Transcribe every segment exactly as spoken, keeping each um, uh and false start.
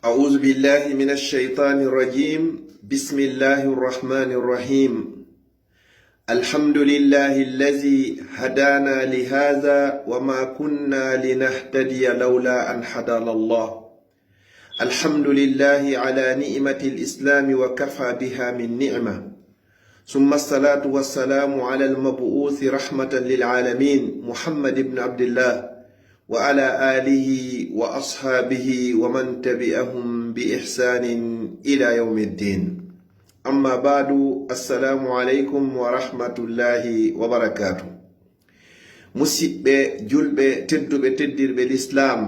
أعوذ بالله من الشيطان الرجيم. بسم الله الرحمن الرحيم. الحمد لله الذي هدانا لهذا وما كنا لنهتدي لولا أن هدانا الله. الحمد لله على نعمة الإسلام وكفى بها من نعمة. ثم الصلاة والسلام على المبعوث رحمة للعالمين محمد بن عبد الله وعلى آله وأصحابه ومن تبعهم بإحسان إلى يوم الدين. أما بعد، السلام عليكم ورحمة الله وبركاته. Musiɓɓe julɓe tedduɓe, teddirɓe Lislaam,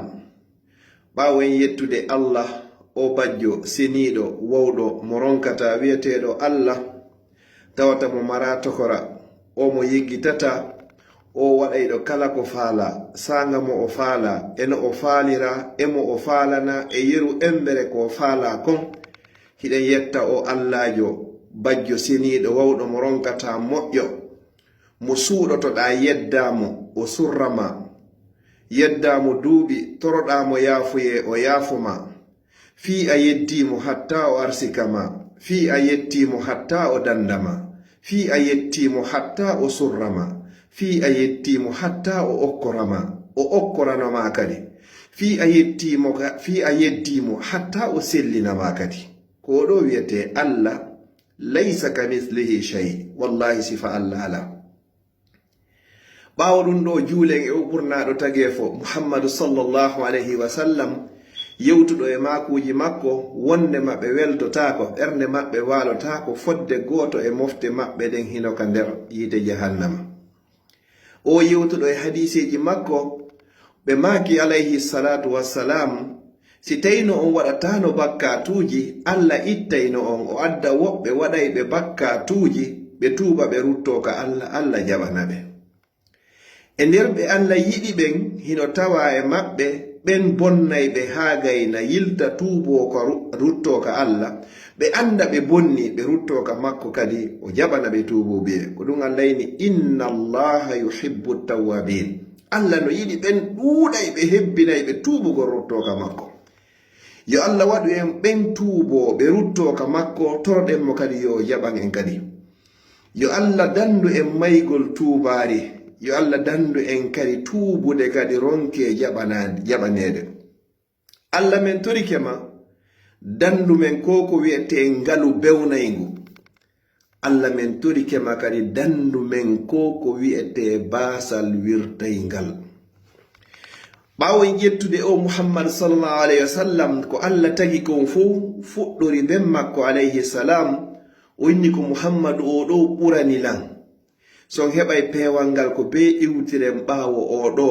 ɓaawo en yettude Allah, o bajjo seniiɗo, wawɗo, mo ronkataa, wi'eteeɗo Allah, tawata mo maraa tokora, o mo yeggitataa, o waɗayɗo kala ko faalaa, saanga mo o faalaa, e no o faalira, e mo o faalana, e yeru embere ko o faalaa kon. Hiɗen yetta o Allaajo, bajjo seniiɗo, wawɗo, mo ronkataa, moƴƴo, mo suuɗotoɗaa yeddaa mo, o surra ma. Yeddaa mo duuɓi, toroɗaa mo yaafuyee, o yaafo ma. Fii a yeddii mo hatta o arsika ma. Fii a yettii mo hatta o danda ma. Fii a yettii mo hatta o surra ma. Fii a yettii mo hatta o okkora ma. O okkorano ma kadi. Fii a yettii mo ka-, fii a yeddii mo hatta o sellina ma kadi. Ko o ɗo wi'etee Allah, laysa ka mislihi shay. Wallahi, sifa Allah alaa. Ɓaawo ɗum ɗo, juulen e o ɓurnaaɗo tageefo, Muhammadu sallallahu alayhi wa sallam, yewtuɗo e maakuuji makko, wonde maɓɓe weltotaako, ɓernde maɓɓe waalotaako, fodde gooto e mofte maɓɓe ɗen hino ka nder yiite jahannama. O yewtuɗo e hadiiseeji makko, ɓe maaki, alayhi salatu wassalam, si tawino on waɗataano bakkaatuuji, Allah ittayno on, o adda woɓɓe waɗayɓe bakkaatuuji, ɓe tuuba, ɓe ruttoo ka Allah, Allah jaɓana ɓe. E nder ɓe Allah yiɗi ɓen, hino tawaa e maɓɓe ɓen bonnayɓe haa gayna, yilta, tuuboo ka ru-, ruttoo ka Allah, ɓe annda ɓe bonni, ɓe ruttoo ka makko kadi, o jaɓana ɓe tuubuuɓe. Ko ɗum Allah inni, "Inna Allaha yuhibbu tawwabin." Allah no yiɗi ɓen ɗuuɗayɓe, hebbinayɓe tuubugol, ruttoo ka makko. Yo Allah waɗu en ɓen tuuboo, ɓe ruttoo ka makko, toroɗen mo kadi yo o jaɓan en kadi. Yo Allah dandu en maygol tuubaari. Yo Allah dandu en kadi tuubude kadi, ronke jaɓanaade, jaɓaneede. Allah, men torike ma, dandu men ko ko wi'etee ngalu bewnayngu. Allah, men torike ma kadi, dandu men ko ko wi'etee baasal wirtayngal. Ɓaawo en ƴettude o Muhammad sallallahu alayhi wa sallam, ko Allah tagi kon fow fuɗɗori ben makko alayhi salam, o inni ko, "Muhammadu o ɗo ɓurani lan. Si on heɓay peewal ngal, ko bee iwtiren ɓaawo o ɗo.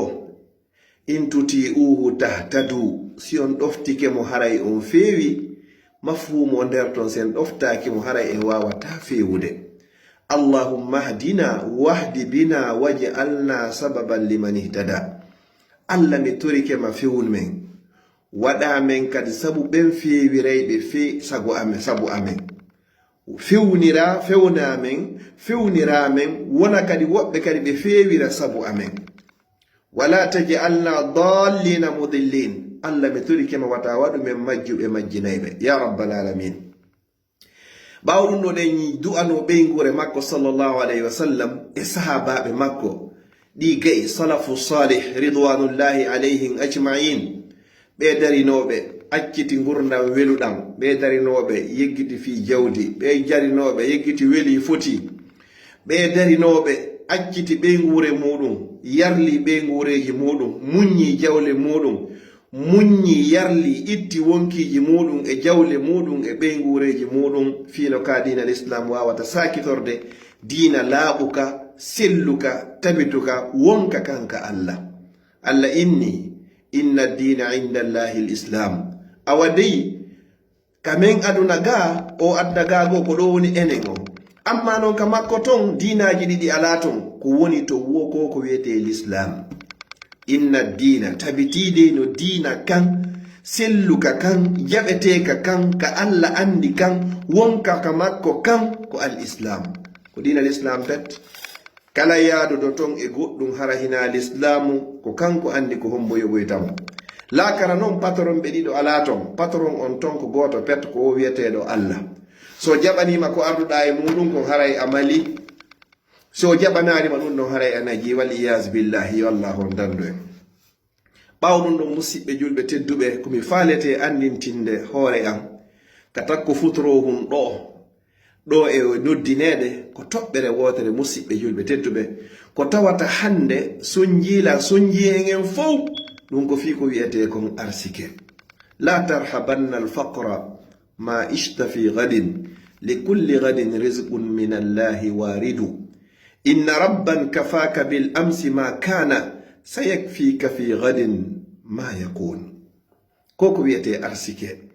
In tuti'uhu tahtadu. Si on ɗoftike mo, haray on feewi." Mafhumu o nder ton, si en ɗoftaaki mo, haray en waawataa feewude. "Allahumma hdina wahdi bina waj'alna sababan liman ihtada." Allah, mi torike ma, fewnu men. Waɗa men kadi sabu ɓen feewirayɓe fe-, sago amen, sabu amen. Fewnira, fewna men, fewnira men, wona kadi woɓɓe kadi ɓe feewira sabu amen. "Wala taj'alna dallina mudillin." Allah, mi torike ma, wata waɗu men majjuɓe majjinayɓe. Ya Rabbal Alamin. Ɓaawo ɗum ɗo, ɗen du'ano ɓeynguure makko sallallahu alayhi wa sallam e sahaabaaɓe makko, ɗi ga'i salafu salih ridwanullahi alayhim ajma'in. Ɓe darinooɓe acciti ngurndan weluɗan, ɓe darinooɓe yeggiti fii jawdi, ɓe darinooɓe yeggiti weli foti, ɓe darinooɓe acciti ɓeynguure muuɗum, yarli ɓeynguureeji muuɗum, muññi jawle muuɗum, muññi, yarli, itti wonkiiji muuɗum e jawle muuɗum e ɓeynguureeji muuɗum, fii no ka diina Lislaam waawata saakitorde, diina laaɓuka, selluka, tabituka, wonka kanka Allah. Allah inni, "Inna diina inda Allahi l-Islaam." Awa dey, ka men aduna gaa, o adda gaa goo, ko ɗo woni enen on. Amma non ka makko ton, diinaaji ɗiɗi alaa ton. Ko woni ton wo ko, ko wi'etee Lislaam. Inna diina, tabitiide no diina kan, selluka kan, jaɓeteeka kan, ka Allah anndi kan, wonka ka makko kan, ko al-Islaam. Ko diina Lislaam pet. Kala yaaduɗo ton e goɗɗum hara hinaa Lislaamu, ko kanko anndi ko hombo yoɓoyta mo. Laakara noon, patron ɓe ɗiɗo alaa toon. Patron on toon ko gooto pet, ko o wiyeteeɗo Allah. So o jaɓaniima ko arduɗaa e muuɗum kon, haray a mali. So o jaɓanaali ma ɗum ɗon, haray a najii. Wal iyaazu billaahi, yo Allah on dandu en. Ɓaawo ɗum ɗon, musiɓɓe julɓe tedduɓe, ko mi faalete anndintinde hoore am ka takko futoroohun ɗoo. Ɗo e noddineede ko toɓɓere wootere, musiɓɓe julɓe tedduɓe, ko tawata hannde sonjiila sonji en en fow, ɗum ko fii ko wiyetee kon arsike. La tarhabanna alfaqra ma ishta fi gadin, li kulli gadin rizqun min Allahi waridu. Inna rabban kafaka bil amsi ma kana, sayakfika fi gadin ma yakun. Ko ko wiyetee arsike.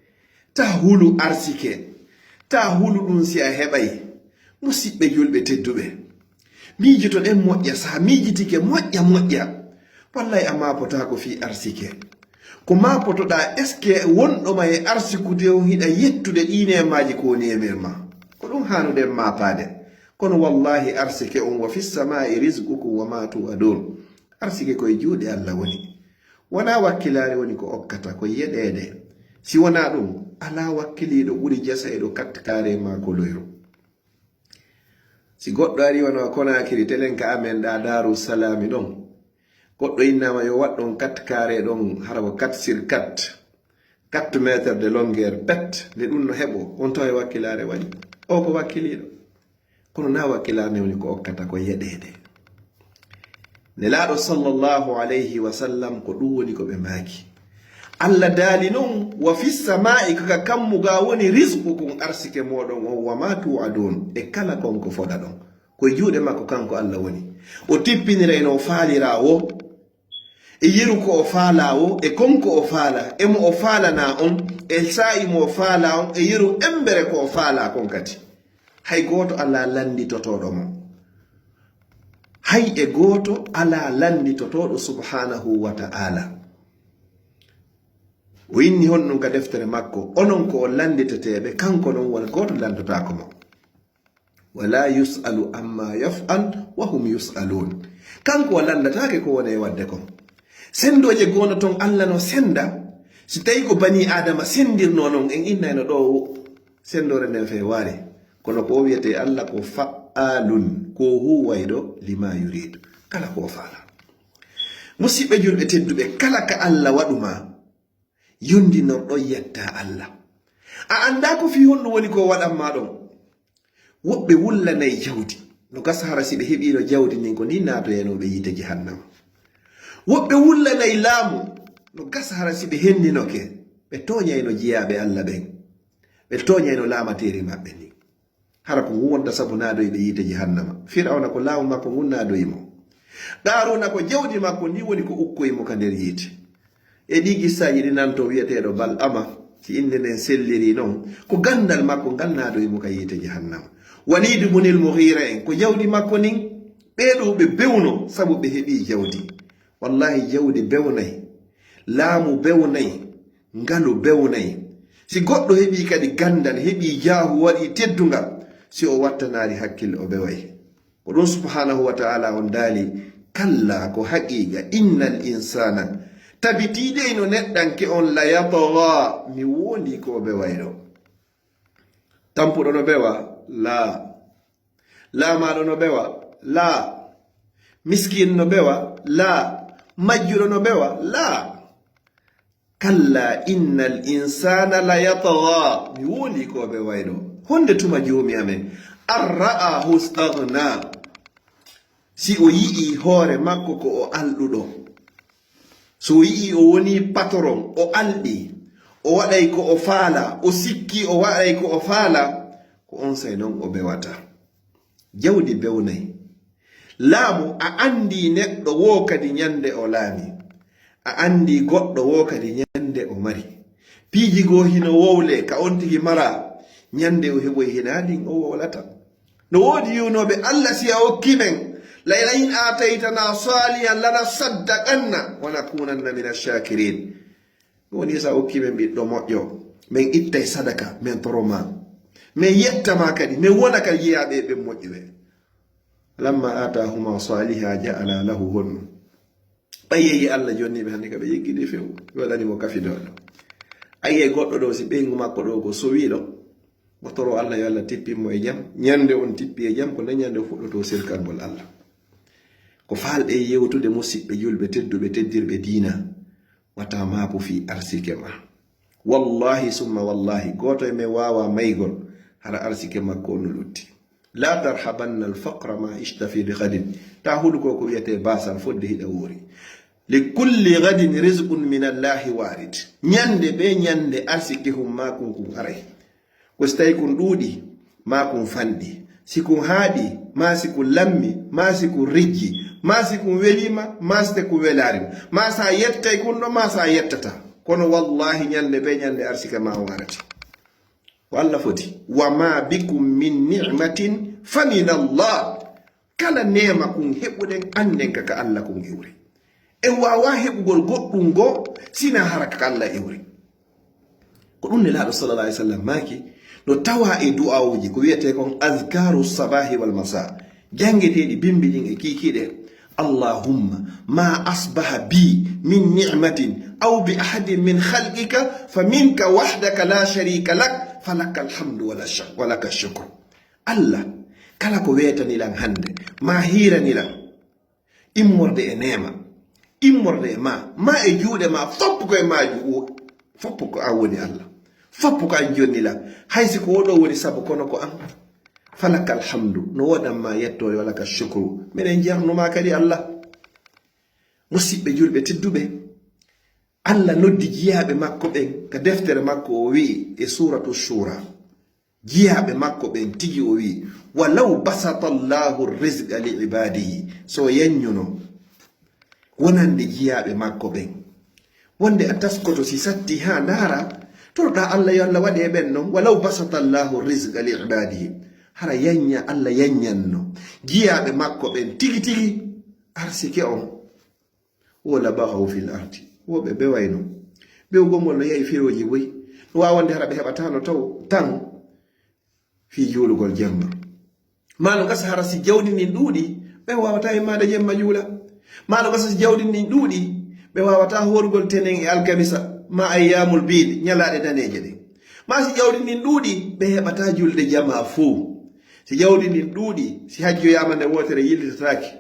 Ta hulu arsike. Ta hulu ɗum si a heɓay. Musiɓɓe julɓe tedduɓe, miijotoɗen moƴƴa. So a miijitike moƴƴa moƴƴa, wallay a maapotaako fii arsike. Ko maapotoɗaa, est-ce que wonɗo ma e arsikude on hiɗa yettude ɗii neemaaji ko woni e men ma? Ko ɗum haanuɗen maapaade. Kono wallaahi arsike on, wa fi samaa'i rizqukum wa ma tu'adun. Arsike ko e juuɗe Allah woni. Wonaa wakkilaare woni ko okkata, ko yeɗeede. Si wonaa ɗum, alaa wakkiliiɗo ɓuri jasayɗo katkaare maa ko loyru. Si goɗɗo ari wano Konaakiri, telen ka amen ɗa Daaru Salaami ɗon, goɗɗo innaama yo waɗ ɗon katkaare ɗon, hara ko quatre sur quatre, quatre mètres de longueur, pet, nde ɗum no heɓo, on tawa e wakkilaare waɗi. O ko wakkiliiɗo. Kono na wakkilaare woni ko okkata ko yeɗeede. Nelaaɗo sallallahu alayhi wa sallam, ko ɗum woni ko ɓe maaki. Allah daali non, wa fi samaa'i, ko ka kammu ga woni rizqukum, arsike mooɗon on, wa ma tu'adun, e kala kon ko foɗaɗon. Ko e juuɗe makko kanko Allah woni. O tippinira e no o faalira wo, e yeru ko o faala wo, e kon ko o faala, e mo o faalana on, e saa'i mo o faala on, e yeru embere ko o faala kon kadi. Hay gooto alaa lannditotooɗo mo. Hay e gooto alaa lannditotooɗo subhaanahu wa ta'ala. O inni honɗum ka deftere makko, onon ko on lannditeteeɓe, kanko non won gooto lanndotaako mo. Wala yus'alu amma yaf'al wa hum yus'alun. Kanko o lanndataake ko woni e waɗde kon. Senndooje goo no ton, Allah no sennda. Si tawi ko banii Aadama senndirnoo non, en innayno ɗo senndoore nden feewaare. Kono ko o wiyetee Allah ko fa'aalun, ko huwayɗo lima yuriidu. Kala ko o faala. Musiɓɓe julɓe tedduɓe, kala ka Allah waɗu ma, yondinorɗo yetta Allah. A anndaa ko fii honɗum woni ko waɗan ma ɗon. Woɓɓe wullanay jawdi. No gasa hara si ɓe heɓiino jawdi ndin, ko ndin naatoyanoo ɓe yiite jahannama. Woɓɓe wullanay laamu. No gasa hara si ɓe hendinoke, ɓe tooñayno jiyaaɓe Allah ɓen. Ɓe tooñayno laamateeri maɓɓe ndin. Hara ko ngun wonta sabu naadoyi ɓe yiite jahannama. Firawna ko laamu makko ngun naadoyi mo. Qaaruuna ko jawdi makko ndin woni ko ukkoyi mo ka nder yiite. E ɗii qissaaji ɗi nanto wiyeteeɗo Bal'ama, si innde nden selliri non, ko ganndal makko ngal naadoyi mo ka yiite jahannama. Waliidu bunil Mughiira en, ko jawdi makko ndin, ɓee ɗoo ɓe bewno sabu ɓe heɓii jawdi. Wallaahi, jawdi bewnay, laamu bewnay, ngalu bewnay. Si goɗɗo heɓii kadi ganndal, heɓii jaahu, waɗii teddungal, si o wattanaali hakkille, o beway. Ko ɗum subhaanahu wa ta'ala on daali, kalla, ko haqiiqa, innal insaana, tabitiiɗe ino neɗɗanke on, la yatgha, mi woondii ko o bewayɗo. Tampuɗo no bewa? Laa. Laamaaɗo no bewa? Laa. Miskiin no bewa? Laa. Majjuɗo no bewa? Laa. Kalla innal insaana la yatgha. Mi woondii ko o bewayɗo. Honde tuma Joomi amen? An ra'ahu staghna. Si o yi'ii hoore makko ko o alɗuɗo. So o yi'ii o wonii patron, o alɗii, o waɗay ko o faala, o sikkii o waɗay ko o faala, ko onsay non o bewata. Jawdi bewnay. Laamu, a anndii neɗɗo woo kadi ñande o laami. A anndii goɗɗo woo kadi ñande o mari. Piiji goo hino wowlee ka on tigi maraa, ñande o heɓoy hinaa ɗin o wowlata. No woodi yi'unooɓe Allah si a okki men, la in aataytanaa saalihan lanasaddaqanna wa nakuunanna mina shaakirin. Ɗum woni si a okki men ɓiɗɗo moƴƴo, men ittay sadaka, men toro ma. Men yetta ma kadi, men wona kadi jeyaaɓe e ɓen moƴƴuɓe. Lamma aataahuma saaliha ja'ala lahu honno. Ɓay yehi Allah jonniiɓe hannde ka ɓe yeggidi few, ɓe waɗani mo kafi doole. A yi'ay goɗɗo ɗo, si ɓeyngu makko ɗo ko sowiiɗo, mo toro Allah yo Allah tippin mo e jam. Ñande on tippi e jam, ko nde ñande o fuɗɗoto sirkangol Allah. Ko faalɗe yewtude, musiɓɓe julɓe tedduɓe, teddirɓe diina, wata maapu fii arsike ma. Wallahi summa wallahi, gooto e men waawa maygol, hara arsike makko on no lutti. La tarhabanna al faqra ma ishta fi ghadin. Ta hulu ko ko wiyete basal fodde hiɗa woori. Li kulli ghadin rizqun min Allahi warid. Ñande be ñande arsike hum ma kun kun aray. Ko si tawi kun ɗuuɗi, ma kun fanɗi. Si kun haaɗi, ma si kun lammi, ma si kun rijji, ma si kun welima, ma si te kun welarima. Ma sa yettay kun ɗo, ma sa yettata. Kono wallahi ñande be ñande arsike ma on arate. Ko Allah foti. Wa ma bikum min ni'matin fa min Allah. Kala neema kun heɓuɗen, annden ka, ka Allah kun iwri. En waawa heɓugol goɗɗum goo, sina hara ka Allah iwri. Ko ɗum Nelaaɗo sallallahu alaihi wasallam maaki, no tawa e du'aawuji ko wiyetee kon azkaru sabahi wal masa, janngeteeɗi bimbi ɗin e kiikiiɗe. Allahumma ma asbaha bi min ni'matin aw bi ahadin min khalqika fa minka wahdaka la sharika lak, fa lakal hamdu wa la shak-, wa laka shukr. Allah, kala ko weetani lan hannde, ma hiirani lan, immorde e neema, immorde e ma, ma e juuɗe ma, foppu ko e maaju, o, foppu ko an woni Allah, foppu ko an jonni lan, hay si ko oɗo woni sabu, kono ko an. Falakal hamdu, no woɗan ma yetto, yo laka shukru, minen jarnu ma kadi Allah. Musiɓɓe julɓe tedduɓe, Allah noddi jiyaaɓe makko ɓen ka deftere makko, o wi'i e Suuratu Shuura, jiyaaɓe makko ɓen tigi, o wi'i, "Walaw basata Allahu rizqa li ibadihi," so o yanñuno wonande jiyaaɓe makko ɓen, wonde a taskoto si satti haa ndaara, toroɗaa Allah yo Allah waɗe e ɓen non, "Walaw basata Allahu rizqa li ibadihi," hara yanña, Allah yanñanno jiyaaɓe makko ɓen tigi tigi arsike on. Wo la bagaw fil ardi. Wo ɓe bewayno. Bewgol ngol no yahi firooji buy. No waawande hara ɓe heɓataano taw tan fii juulugol jemma. Maa no gasa hara si jawdi ndin ɗuuɗi, ɓe waawataa immaade jemma juula. Maa no gasa si jawdi ndin ɗuuɗi, ɓe waawataa hoorugol tenen e alkamisa, maa ayyaamul biid, ñalaaɗe daneeje ɗen. Maa si jawdi ndin ɗuuɗi, ɓe heɓataa julde jamaa fow. Si jawdi ndin ɗuuɗi, si hajjoyaama nde wootere yillitataake.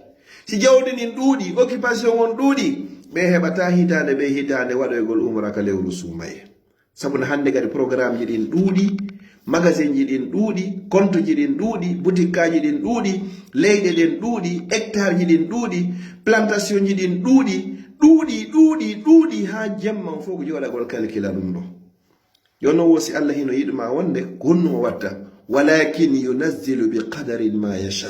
Si jawdi ndin ɗuuɗi, occupation on ɗuuɗi, ɓe heɓataa hitaande be hitaande waɗoygol umra ka lewru suumaye. Sabu no hannde kadi programmeji ɗin ɗuuɗi, magasinji ɗin ɗuuɗi, kontoji ɗin ɗuuɗi, butikkaaji ɗin ɗuuɗi, leyɗe ɗen ɗuuɗi, hectareji ɗin ɗuuɗi, plantationji ɗin ɗuuɗi, ɗuuɗi, ɗuuɗi, ɗuuɗi, haa jemma on fow ko jooɗagol kalkila ɗum ɗo. Yo non wo si Allah hino yiɗi ma wonde ko honno o watta. Walakin yunazzilu bi qadarin ma yasha.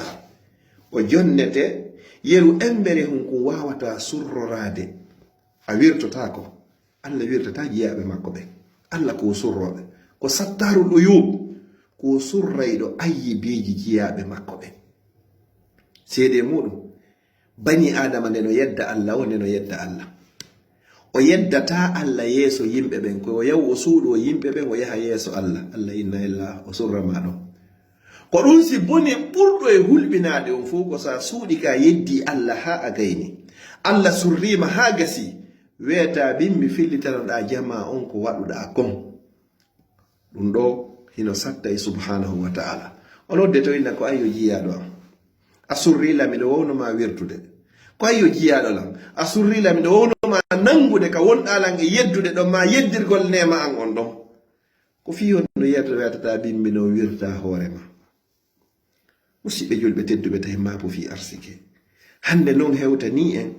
O jonnete yeru embere hun ko waawata surroraade. A wirtotaako. Allah wirtata jiyaaɓe makko ɓen. Allah ko surrooɓe. Ko sattarul uyub. Ko surrayɗo ayyibeeji jiyaaɓe makko ɓen. Seede muɗum, Bani Aadama nde no yedda Allah, o nde no yedda Allah. O yeddataa Allah yeeso yimɓe ɓen, ko o yahu o suuɗoo yimɓe ɓen, o yaha yeeso Allah. Allah inna illa o surra ma ɗon. Ko ɗum si bone ɓurɗo e hulɓinaade on fow ko sa suuɗi ka yeddii Allah haa a gayni. Allah surriima haa gasi. Weetaa bimbi fillitanoɗaa jamaa on ko waɗuɗaa kon. Ɗum ɗo hino satta e subhanahu wa ta'ala. O nodde to inna ko ayyo jiyaaɗo am. A surri la miɗo wowno ma wirtude. Ko ayyo jiyaaɗo lam. A surri la miɗo wowno ma nangude ka wonɗaa lan e yeddude ɗon ma yeddirgol neema an on ɗon. Ko fii honno yeeto weetata bimbi non wirta hoore ma. Musiɓɓe julɓe tedduɓe, tawi maapo fii arsike. Hannde non hewtanii en.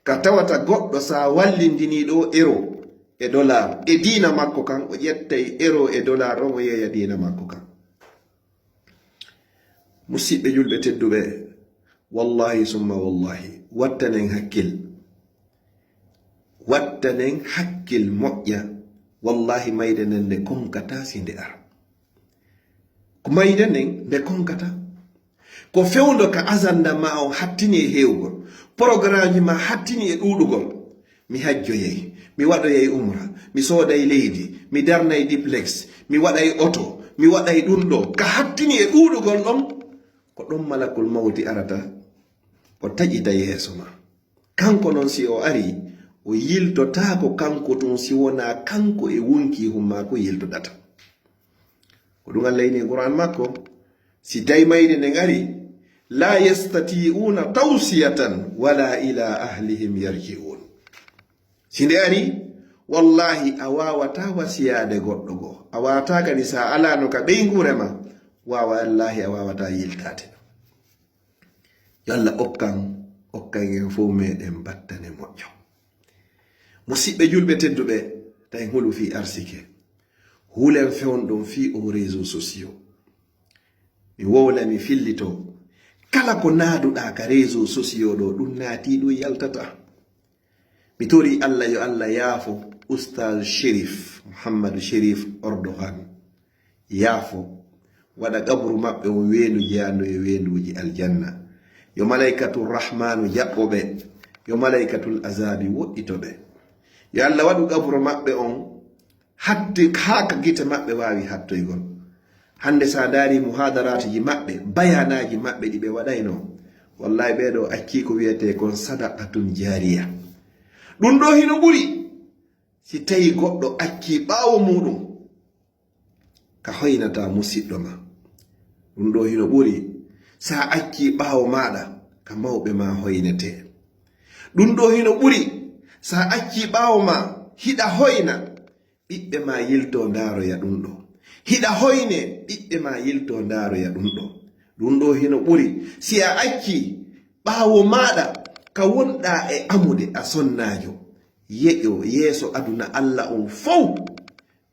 Ka tawata goɗɗo sa wallindinii ɗo euro e dollar e diina makko kan, o ƴettay euro e dollar on, o yeeya diina makko kan. Musiɓɓe julɓe tedduɓe, wallahi summa wallahi, wattanen hakkil. Wattanen hakkil moƴƴa. Wallahi mayde nden nde konkata si nde ara. Ko mayde nden nde konkata. Ko fewndo ka azanda ma on hattini e heewgol. Programmeji ma hattini e ɗuuɗugol. Mi hajjoyay, mi waɗoyay umra, mi sooday leydi, mi darnay duplex, mi waɗay oto, mi waɗay ɗum ɗo. Ka hattini e ɗuuɗugol ɗon, ko ɗon malakul mawti arata, o taƴita yeeso ma. Kanko noon si o arii, o yiltotaako kanko tun si wonaa kanko e wonkiihun maako yiltodata. Ko ɗum Allah inni e Qur'an makko, si daymayde nden arii, "La yastati'una tawsiyatan wala ila ahlihim yarji'un." Si nde arii, wallahi a waawataa wasiyaade goɗɗo goo. A waawataa kadi, so a alaano ka ɓeynguure ma, waawa, wallahi a waawataa yiltaade. Yo Allah okkan, okkan en fof meɗen battane moƴƴo. Musidɓe julɓe tedduɓe, tawi hulu fii arsike. Hulen fewndo ɗon fii o réseau sociaux. Mi wowla, mi fillito. Kala ko naaduɗaa ka réseau sociaux ɗo, ɗum naatii ɗum yaltata. Mi tori Allah yo Allah yaafo Oustaz Chérif, Mouhamadou Chérif Ordohan. Yaafo, waɗa qabru maɓɓe on weendu jeyandu e weenduuji aljanna. Yo malaykatu Rahmanu jaɓɓo ɓe, yo malaykatul azabi woɗɗito ɓe. Yo Allah waɗu qabru maɓɓe on hatti haa ka gite maɓɓe waawi hattoygol. Hannde, so a ndaarii muhaadaraatuuji maɓɓe, bayaanaaji maɓɓe ɗi ɓe waɗaynoo, wallahi, ɓee ɗoo accii ko wiyetee kon sadaqatun jaariya. Ɗum ɗoo hino ɓuri si tawii goɗɗo accii ɓaawo muuɗum ka hoynataa musiɗɗo ma. Ɗum ɗoo hino ɓuri so a accii ɓaawo maaɗa ka mawɓe ma hoynetee. Ɗum ɗoo hino ɓuri so a accii ɓaawo ma hiɗa hoyna, ɓiɓɓe ma yiltoo ndaaroya ɗum ɗoo. Hiɗa hoynee, ɓiɓɓe ma yiltoo ndaaroya ɗum ɗoo. Ɗum ɗoo hino ɓuri si a accii ɓaawo maaɗa ka wonɗaa e amude a sonnaajo, yeƴo yeeso aduna Alla on fow,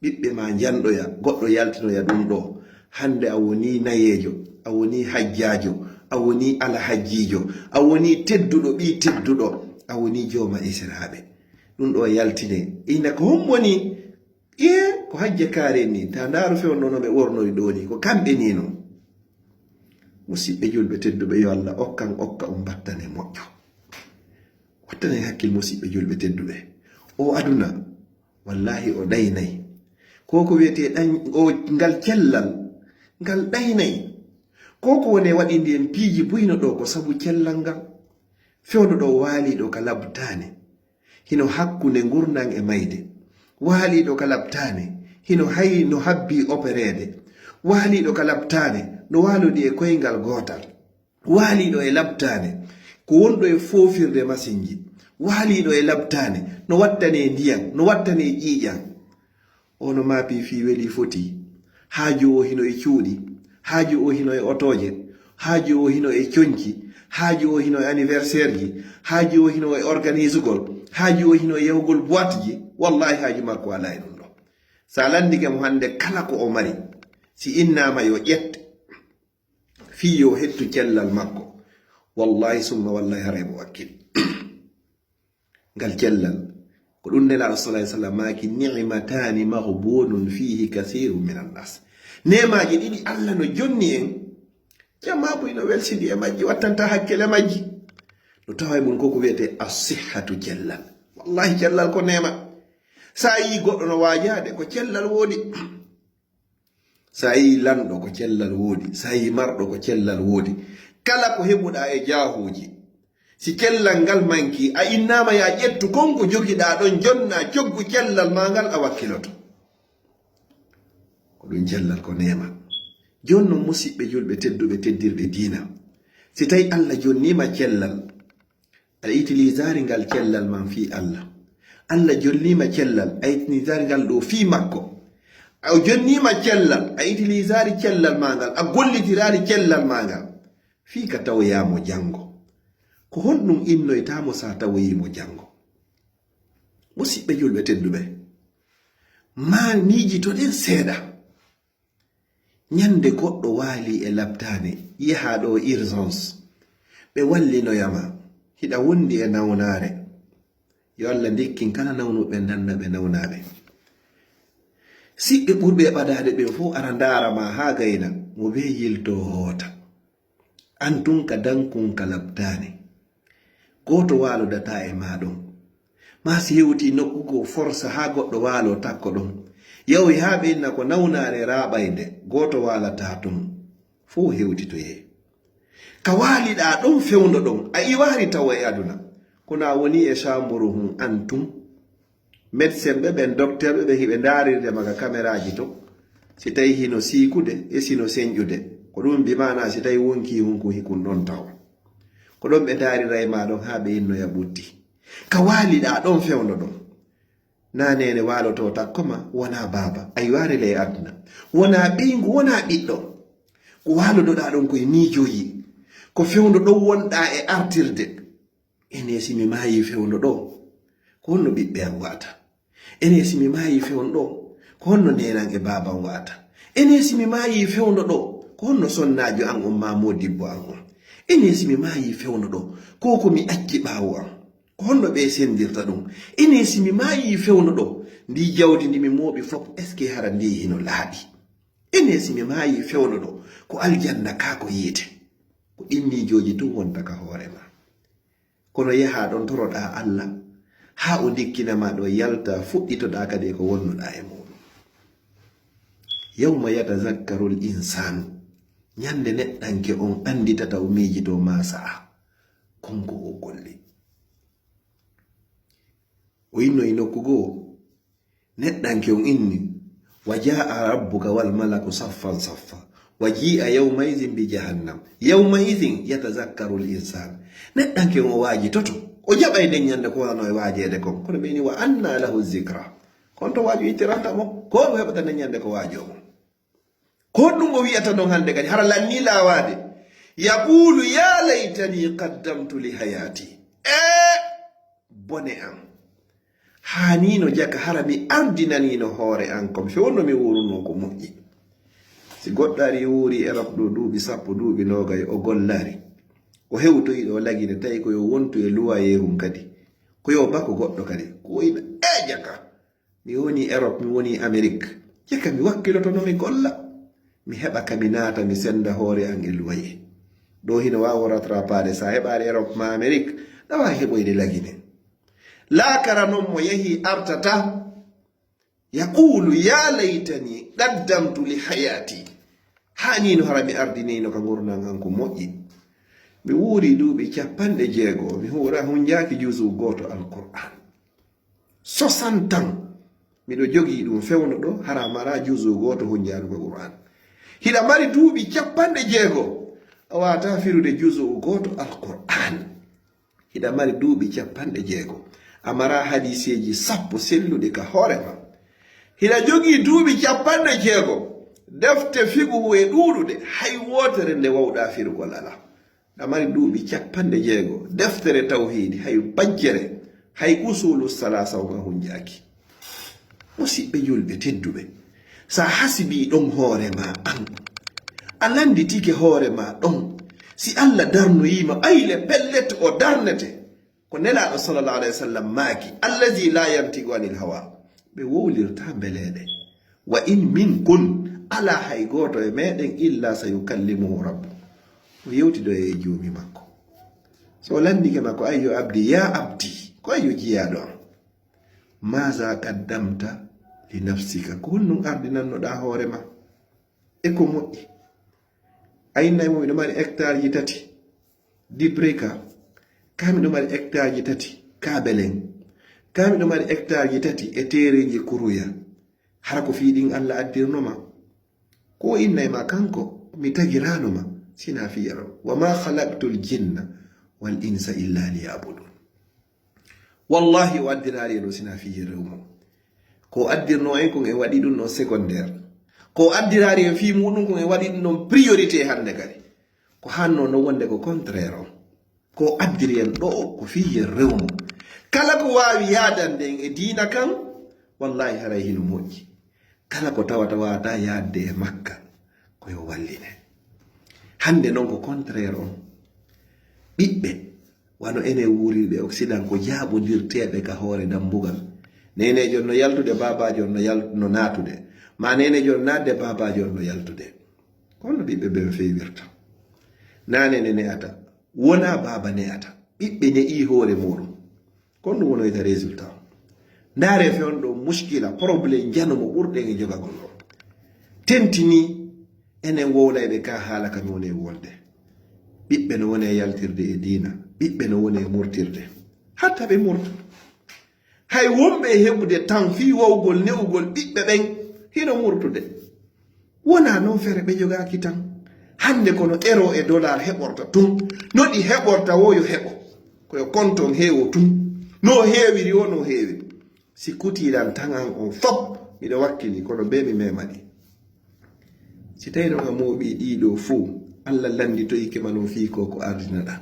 ɓiɓɓe ma njanɗoya, goɗɗo yaltinoya ɗum ɗoo. Hannde a wonii nayeejo, a wonii hajjaajo, a wonii alhajjiijo, a wonii tedduɗo, ɓii tedduɗo, a wonii jooma esiraaɓe. Ɗum ɗoo yaltinee. Ina ko hon woni? Ee, ko hajja kaare nii. Ta ndaaru fewndo no ɓe wornori ɗoo nii. Ko kamɓe nii non. Musidɓe julɓe tedduɓe, yo Alla okkan okka on battane moƴƴo. Wattanen hakkil, musidɓe julɓe tedduɓe. O aduna, wallahi, o ɗaynay. Ko ko wiyetee ɗan-, o, ngal cellal, ngal ɗaynay. Ko ko woni waɗindi en piiji buyno ɗoo ko sabu cellal ngal. Fewndo ɗoo waaliiɗo ka labtaane. Hino hakkunde ngurndan e mayde. Waaliiɗo ka labtaane, hino hay no habbii opereede. Waaliiɗo ka labtaane, no waalodi e koyngal gootal. Waaliiɗo e labtaane, ko wonɗo e foofirde masinji. Waaliiɗo e labtaane, no wattanee ndiyan, no wattanee ƴiiƴan. Ono maapi fii weli foti. Haaju o hino e cuuɗi. Haaju o hino e otooje. Haaju o hino e conci. Haaju o hino e anniversaire ji. Haaju o hino e organisugol. Haaju o hino e yahugol boîte ji. Wallahi, haaju makko alaa e ɗum ɗoo. Sa lanndike mo hannde kala ko o mari, si innaama yo ƴette, fii yo hettu cellal makko, wallahi summa wallahi, haray mo wakkil. Ngal cellal, ko ɗum Nelaaɗo sallallahu alaihi wasallam maaki, "Ni'matani maghbunun fihi kathirun minan nas." Neemaaji ɗiɗi Alla no jonni en, jamaa buy no welsindi e majji, wattanta hakkile majji. No tawa e mum ko ko wiyetee as-sihhatu, cellal. Wallahi, cellal ko neema. Sa yii goɗɗo no waajaade, ko cellal woodi. Sa yii lanɗo, ko cellal woodi. Sa yii marɗo, ko cellal woodi. Kala ko heɓuɗaa e jaahuuji, si cellal ngal manki, a innaama yaa ƴettu kon ko jogiɗaa ɗon, jonnaa coggu cellal maa ngal, a wakkiloto. Ko ɗum cellal ko neema. Jooni non, musiɓɓe julɓe tedduɓe, teddirɓe diina, si tawi Alla jonniima cellal, a itilisaari ngal cellal man fii Alla. Alla jonniima cellal, a itilisaari ngal ɗoo fii makko. A jonniima cellal, a itilisaari cellal maa ngal, a gollitiraari cellal maa ngal fii ka tawoyaa mo janngo. Ko honɗum innoytaa mo sa tawoyii mo janngo? Musiɓɓe julɓe tedduɓe, maa miijitoɗen seeɗa. Ñande goɗɗo waali e labtaane, yahaa ɗo urgence, ɓe wallinoya ma, hiɗa wondi e nawnaare. Yo Alla ndikkin kala nawnuɓe, ndanna ɓe nawnaare. Siɓɓe ɓurɓe ɓadaade ɓen fof ara ndaara ma haa gayna, mo bee yiltoo hoota. An tun ka dankun ka labtaane. Gooto waalodataa e maa ɗon. Maa si hewtii nokku goo, forsa haa goɗɗo waaloo takko ɗon. Yahoy haa ɓe inna ko nawnaare raaɓaynde, gooto waalataa ton. Fow hewtitoyee. Ka waaliɗaa ɗon fewndo ɗon, a iwaari tawo e aduna. Kuna woni e chambre hun antum. Médecin ɓe ɓen, docteur ɓe ɓen, hiɓe ndaarirde ma ka caméra ji to. Si tawi hino siikude, e sino senƴude. Ko ɗum bi maana si tawi wonkii hun kun hikun ɗon taw. Ko ɗon ɓe ndaarira e ma ɗon haa ɓe innoya ɓutti. Ka waaliɗaa ɗon fewndo ɗon. Na neene waalotoo takko ma, wonaa baaba. A yiwaare le e aduna. Wonaa ɓeyngu, wonaa ɓiɗɗo. Ko waalodoɗaa ɗon ko e miijooji. Ko fewndo ɗon wonɗaa e artirde. Ene si mi maayii fewndo ɗo, ko honno ɓiɓɓe am wa'ata? Ene si mi maayii fewndo ɗo, ko honno neenan e baaba am wa'ata? Ene si mi maayii fewndo ɗo, ko honno sonnaajo am on maa moodibbo am on? Ene si mi maayii fewndo ɗo, ko ko mi acci ɓaawo am? Ko honno ɓe sendirta ɗum? Ene si mi maayii fewndo ɗo, ndi jawdi ndi mi mooɓi fof, est-ce que hara ndi hino laaɓi? Ene si mi maayii fewndo ɗo, ko aljanna kaa ko yiite? Ko ɗin miijooji tun wonta ka hoore ma. Kono yahaa ɗon toroɗaa Alla, haa o ndikkina ma ɗo yalta, fuɗɗitoɗaa kadi e ko wonnuɗaa e muɗum. Yawma yatazakkaru l insaanu, ñande neɗɗanke on annditata, o miijitoo maa sa'a kon ko o golli. O inno e nokku goo, neɗɗanke on inni, wa jaa rabbuka wal malaku saffan saffa, wa ji'a yawmaizin bi jahannam, yawmaizin yatazakkaru l insan. Neɗɗanke on o waajitoto, o jaɓay nden ñande ko wano e waajeede kon. Kono ɓe inni, wa anna lahu zikra. Kon to waaju ittiranta mo, ko o heɓata nden ñande ko waajoo mo? Ko honɗum o wi'ata non hannde kadi? Hara lannii laawaade. Yaqulu ya laytani qaddamtu li hayati. E bone am. Haaniino jaka hara mi ardinaniino hoore am kon fewndo mi wuurunoo ko moƴƴi. Si goɗɗo ari wuuri Erop ɗo duuɓi sappo, duuɓi noogay, o gollari. O hewtoyi ɗo lagine, tawi ko yo wontu e luwayeehun kadi. Ko yo bako goɗɗo kadi. Ko woyna e jaka. Mi woni Erop, mi woni Amerik. Jaka mi wakkiloto no mi golla. Mi heɓa ka mi naata, mi senda hoore an e luwaye. Ɗo hino waawo rattrapaade, sa heɓaali Erop ma Amerik, ɗa waawi heɓoyde lagine. Laakara non mo yahi artata. Yaqulu ya laytani qaddamtu li hayati. Haaniino hara mi ardinino ka ngurndan an ko moƴƴi. Mi wuuri duuɓi cappanɗe jeego, mi huura hunjaaki juzu gooto Alqur'an. Soixante ans. Miɗo jogii ɗum fewndo ɗo, hara mara juzu gooto hunjaandu ko Qur'an. Hiɗa mari duuɓi cappanɗe jeego, a waawataa firude juzu gooto Alqur'an. Hiɗa mari duuɓi cappanɗe jeego, a mara hadiiseeji sappo selluɗi ka hoore ma. Hiɗa jogii duuɓi cappanɗe jeego, defte fiqhu e ɗuuɗuɗe, hay wootere nde wawɗaa firugol alaa. Hiɗa mari duuɓi cappanɗe jeego, deftere tawhiidi, hay bajjere, hay usulu salaasa on a hunjaaki. Musiɓɓe julɓe tedduɓe, sa hasibii ɗon hoore ma an, a landitike hoore ma ɗon, si Alla darnoyii ma, ɓayle pellet o darnete. Ko Nelaaɗo sallallahu alayhi wa sallam maaki, allazi la yantiqu anil hawa, ɓe wowlirta mbeleeɗe. Wa in minkun, alaa hay gooto e meɗen, illa sayukallimuhu rabbu, o yewtidoyay e Joomi makko. So o landike ma ko, ayyo abdi, ya abdi, ko ayyo jiyaaɗo am. Maza qaddamta li nafsika, ko honɗum ardinannoɗaa hoore ma? E ko moƴƴi. A innay mo, miɗo mari hectare ji tati Dibreka, ka miɗo mari hectare ji tati Kabelen, ka miɗo mari hectare ji tati e teereeji Kuruya. Hara ko fii ɗin Alla addirno ma? Ko o innay ma kanko, mi tagiraano ma, sina fii yero. Wa ma khalaqtul jinna wal insa illa liya'budun. Wallahi, o addiraali en o sina fii rew mum. Ko o addirno en kon, en waɗi ɗum non secondaire. Ko o addiraali en fii muɗum kon, en waɗi ɗum non priorité hannde kadi. Ko hanno non wonde ko contraire on. Ko o addiri en ɗo, ko fii rew mum. Kala ko waawi yaadande en e diina kan, wallahi haray hino moƴƴi. Kala ko tawata waata yaadde e makka, ko yo walline. Hannde non ko contraire on. Ɓiɓɓe, wano enen wuurirɓe Occident, ko jaaɓondirteeɓe ka hoore dambugal. Neneejo no yaltude, baabaajo no yal-, no naatude. Ma neneejo no naatde, baabaajo no yaltude. Ko honno ɓiɓɓe ɓen feewirta? Na nene ne'ata, wona baaba ne'ata. Ɓiɓɓe ne'ii hoore muɗum. Ko honɗum wonoyta résultat? Ndaare fewndo ɗo muskila, problème njano mo ɓurɗen e jogagol o. Tentini enen wowlayɓe ka haala ka mi woni e wolde. Ɓiɓɓe no woni e yaltirde e diina, ɓiɓɓe no woni e murtirde. Hatta ɓe murta. Hay wonɓe e heɓude tan fii wawgol ne'ugol ɓiɓɓe ɓen hino murtude. Wonaa non fere ɓe jogaaki tan. Hannde kono euro e dollar heɓorta tun. No ɗi heɓorta wo yo heɓo. Ko yo konton heewo tun. No heewiri wo no heewiri. Si kutiilan tan an on fop, miɗo wakkili, kono bee mi mema ɗi. Si tawi non a mooɓii ɗii ɗoo fow, Alla lannditoyike ma non fii ko ko ardinaɗaa.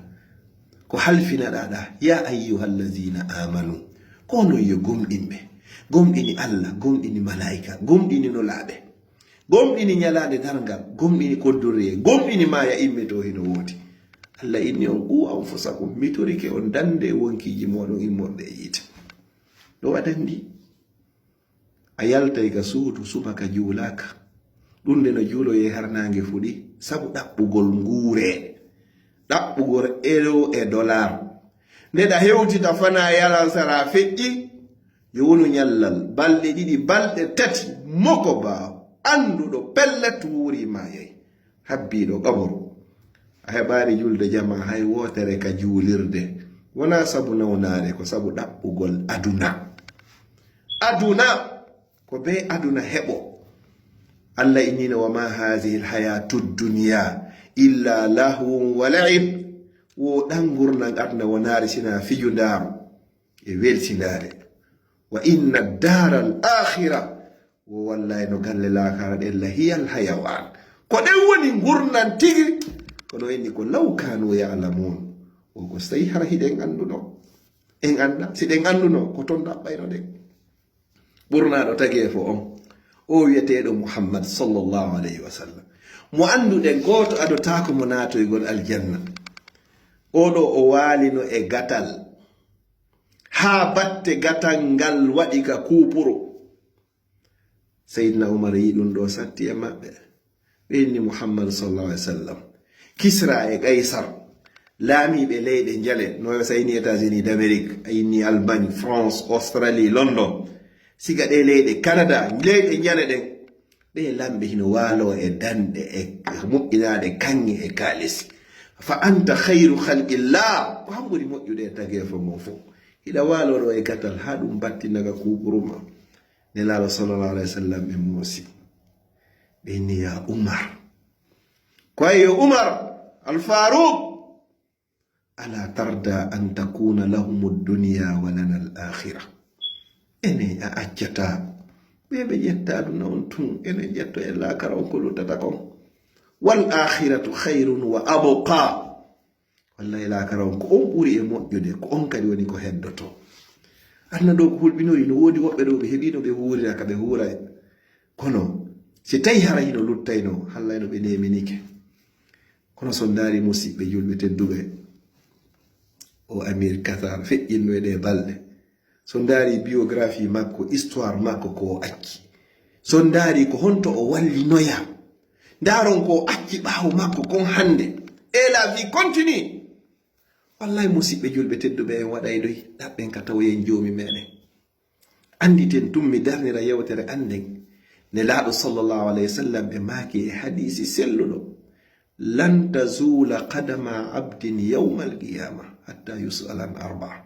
Ko halfinaɗaa ɗaa, yaa ayyuhal laziina aamanu, ko onon yo gomɗinɓe, gomɗini Alla, gomɗini malaa'ika, gomɗini nulaaɓe, gomɗini ñalaande darngal, gomɗini koddoree, gomɗini maaya immitoo hino woodi. Alla inni on, quu anfusakum, mi torike on dande e wonkiiji mooɗon immorde e yiite. Ɗo waɗan ndi. A yaltay ka suudu subaka juulaaka. Ɗun nde no juuloyee har naange fuɗi, sabu ɗaɓɓugol nguuree. Ɗaɓɓugol euro e dollar. Nde ɗa hewtita fanaa e alansaraa feƴƴi, yo wonu ñallal, balɗe ɗiɗi, balɗe tati, moko baa, annduɗo pellet wuuri maayay. Habbiiɗo qaburu. A heɓaali julde jamaa hay wootere ka juulirde. Wonaa sabu nawnaare, ko sabu ɗaɓɓugol aduna. Aduna, ko bee aduna heɓo. Alla innino, "Wa ma hazihi alhayatu dunya illa lahwun wa la'ib." Wo ɗan ngurndan aduna wonaari sinaa fijundaaru e welsindaare. "Wa inna dara al akhira." Wo wallahi no galle laakara ɗen la hiyal hayawan. Ko ɗen woni ngurndan tigi. Kono inni ko law kanu ya'lamun. O ko so tawi hara hiɗen annduno. En annda, si ɗen annduno, ko ton ɗaɓɓayno ɗen. Ɓurnaaɗo tageefo on, o wi'eteeɗo Muhammad sallallahu alayhi wa sallam. Mo annduɗen gooto adotaako mo naatoygol aljanna. O ɗo o waalino e gatal. Haa batte gatal ngal waɗi ka kuupuro. Seydina Umar yi ɗun ɗo satti e maɓɓe. Ɓe inni Muhammad sallallahu alaihi wasallam. Kisra e Kaysar, laamiiɓe leyɗe njale, no sa inni États-Unis d'Amérique, a inni Allemagne, France, Australie, London. Siga ɗe leyɗe, Canada, leyɗe njale ɗen. Ɓe lamɓe hino waalo e danɗe e moƴƴinaaɗe kaŋŋe e kaalisi. Fa anta khayru khalqillah. Ko han ɓuri moƴƴude e tageefo ngon fof. Hiɗa waalo ɗo e gatal haa ɗum battinaka kuuɓuru ma. Nelaaɗo sallallahu alaihi wasallam ɓe moosi. Ɓe inni, "Ya Umar." Ko ay yo Umar Al Faruq. "Ala tarda an takuna lahumu dunya wa lana al akhira." Ene a accata ɓe ɓe ƴetta aduna on tun, ene ƴetto e laakara on ko luttata kon. "Wal akhiratu khayrun wa abqa." Wallahi, laakara on ko on ɓuri e moƴƴude, ko on kadi woni ko heddoto. Aduna ɗo ko hulɓinori, no woodi woɓɓe ɗo ɓe heɓino ɓe huurira ka ɓe huura. Kono si tawi hara hino luttayno, hallay no ɓe neminike. Kono so ndaari musiɓɓe julɓe tedduɓe, o Amir Kathar feƴƴinno e ɗe balɗe. So ndaari biographie makko, histoire makko ko o acci. So ndaari ko honto o wallinoya. Ndaaron ko o acci ɓaawo makko kon hannde. Et la vie continue. Wallahi musiɓɓe julɓe tedduɓe en waɗay ɗoy, ɗaɓɓen ka tawoyen joomi meɗen. Annditen tun mi darnira yewtere annden. Nelaaɗo sallallahu alayhi wa sallam ɓe maaki e hadiisi selluɗo, "Lan tazula qadama abdin yawmal qiyama hatta yus'ala an arba."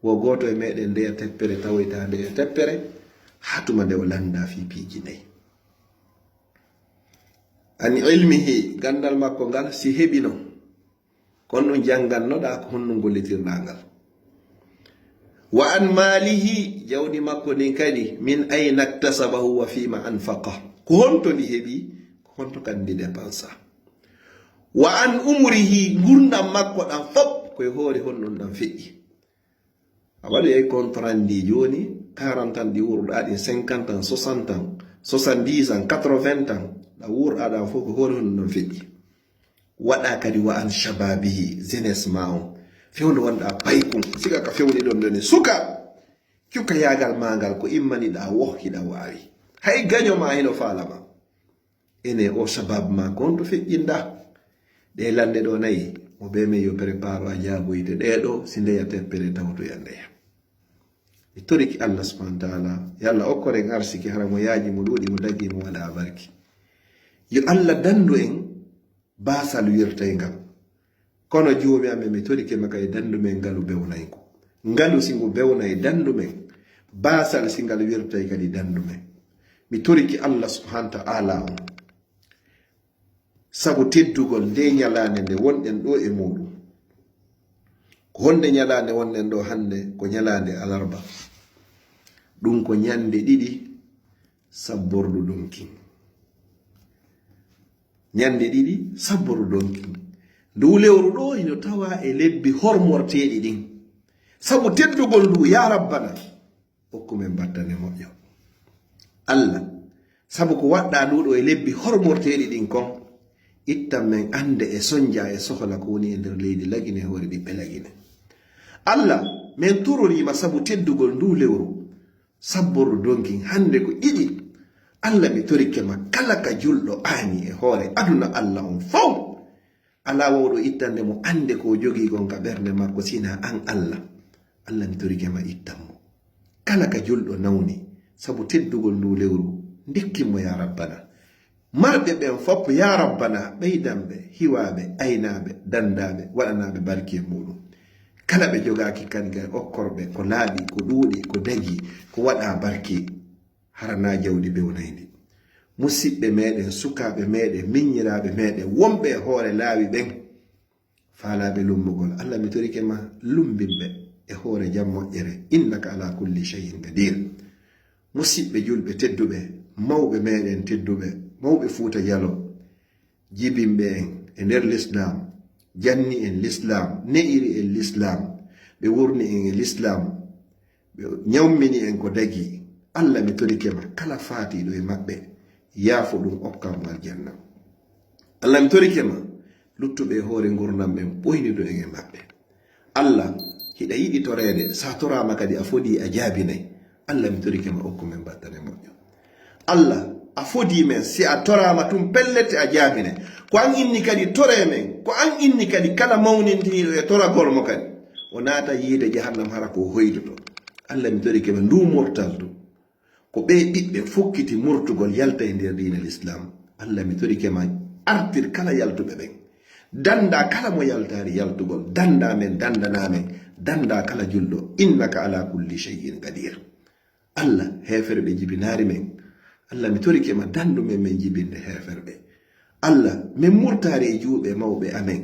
Wo gooto e meɗen ndeya teppere tawoyta ndeya teppere, haa tuma nde o lannda fii piiji nayi. An ilmihi, ganndal makko ngal, si heɓino, kon ɗum janngannoɗaa ko honno gollitirɗaa ngal. Wa an maalihi, jawdi makko ndin kadi, min ayna iktasabahu wa fima anfaqa. Ko honto ndi heɓi, ko honto kadi ndi depansa. Wa an umrihi, ngurndan makko ɗan fop, ko e hoore honɗum ɗan feƴƴi. A waɗi ay contrat ndi jooni, quarante ans ɗi wuurɗaa ɗin, cinquante ans, soixante ans, soixante-dix ans, quatre-vingts ans, ɗa wuurɗaa ɗan fof ko hoore honɗum ɗan feƴƴi. Waɗa kadi wa an shababihi, jeunesse ma on. Fewndo wonɗa paykun, siga ka fewni ɗon ɗoni suka. Cukayagal ma ngal ko immaniɗa woh hiɗa waawi. Hay gaño ma hino faalama. Ene o shabab ma ko honto feƴƴinɗa? Ɗe lande ɗo nayi, mo be men yo prépare a jaaboyde ɗe ɗo, si ndeya teppere tawtoya ndeya. Mi toriki Allah subhanahu wa ta'ala, yo Allah okkoren arsiki hara mo yaaji mo ɗuuɗi mo dagi mo waɗa barki. Yo Allah dandu en baasal wirtay ngal. Kono Joomi amen, mi torike ma kay, dandu men ngalu bewnayngu. Ngalu si ngu bewnay dandu men, baasal si ngal wirtay kadi dandu men. Mi torike Allah subhanahu wa ta'ala on, sabu teddugol nde ñalaande nde wonɗen ɗo e muuɗum. Ko honde ñalaande wonɗen ɗo hannde? Ko ñalaande alarba. Ɗum ko ñande ɗiɗi sabbordu donkin. Ñande ɗiɗi sabbordu donkin. Ndu lewru ɗo ino tawa e lebbi hormorteeɗi ɗin. Sabu teddugol ndu, ya Rabbana, okku men battane moƴƴo. Allah, sabu ko waɗɗa ndu ɗo e lebbi hormorteeɗi ɗin kon, ittan men annde e sonja e sohla ko woni e nder leydi Lagine e hoore ɓiɓɓe Lagine. Allah, men tororiima sabu teddugol ndu lewru, sabbordu donkin, hannde ko ɗiɗi. Allah, mi torike ma, kala ka julɗo aani e hoore aduna Allah on fow, alaa wawɗo ittande mo annde ko o jogii kon ka ɓernde makko, sinaa an Allah. Allah, mi torike ma, ittan mo. Kala ka julɗo nawni sabu teddugol ndu lewru, ndikkin mo, ya Rabbana. Marɓe ɓen fof, ya Rabbana, ɓeydan ɓe, hiwaa ɓe, aynaa ɓe, danndaa ɓe, waɗanaa ɓe barki e muuɗum. Kala ɓe jogaaki kadi, kay okkor ɓe ko laaɓi, ko ɗuuɗi, ko dagi, ko waɗa barki. Hara na jawdi bewnayndi. Musiɓɓe meɗen, sukaaɓe meɗen, miññiraaɓe meɗen, wonɓe e hoore laawi ɓen, faalaaɓe lummugol, Allah, mi torike ma, lumbin ɓe e hoore jam moƴƴere. Innaka ala kulli shay'in qadir. Musiɓɓe julɓe tedduɓe, mawɓe meɗen tedduɓe, mawɓe Fuuta Jalo, jibinɓe en e nder Lislaam, janni en Lislaam, ne'iri en Lislaam, ɓe wurni en e Lislaam, ɓe ñawmini en ko dagi. Allah, mi torike ma, kala faatiiɗo e maɓɓe, yaafo ɗum, okkan mo aljanna. Allah, mi torike ma, luttuɓe e hoore ngurndan ɓen, ɓoynido en e maɓɓe. Allah, hiɗa yiɗi toreede, sa toraama kadi a fodii a jaabinay. Allah, mi torike ma, okku men battane moƴƴo. Allah, a fodii men, si a toraama tun, pellet a jaabinay. Ko an inni kadi, tore men. Ko an inni kadi, kala mawnintiniiɗo e toragol mo kadi, o naata yiite jahannam, hara ko o hoydoto. Allah, mi torike ma, ndu murtal du, ko ɓee ɓiɓɓe fokkiti murtugol yalta e nder diina Lislaam. Allah, mi torike ma, artir kala yaltuɓe ɓen. Dannda kala mo yaltaari yaltugol. Dannda men, danndana men, dannda kala julɗo. Innaka ala kulli shay'in qadir. Allah, heeferɓe jibinaari men. Allah, mi torike ma, danndu men, men jibinde heeferɓe. Allah, men murtaari e juuɓe mawɓe amen.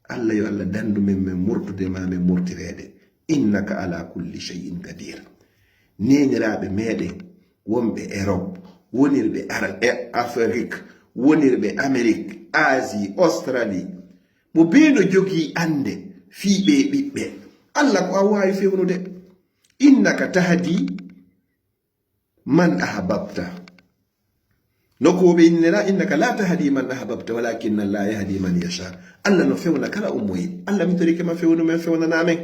Allah, yo Allah danndu men, men murtude ma, men murtireede. Innaka ala kulli shay'in qadir. Neeniraaɓe meɗen wonɓe Europe, wonirɓe Ara-, e Afrique, wonirɓe Amérique, Asie, Australie, mo bee no jogii annde fii ɓee ɓiɓɓe. Allah, ko a waawi fewnude. Innaka tahdi man ahbabta. No ko ɓe innira, innaka la tahdi man ahbabta, walakinna Allah yahdi man yasha. Allah no fewna kala ummoyi. Allah, mi torike ma, fewnu men, fewnana men.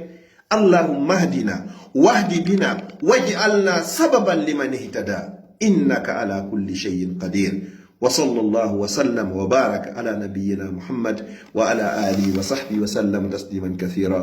Allahumma hdina, wahdi bina, waj'alna sababan liman ihtada. Innaka ala kulli shay'in qadir. Wa sallallahu wa sallam wa baraka ala nabiyyina Muhammad wa ala alihi wa sahbihi wa sallam tasliman kathira.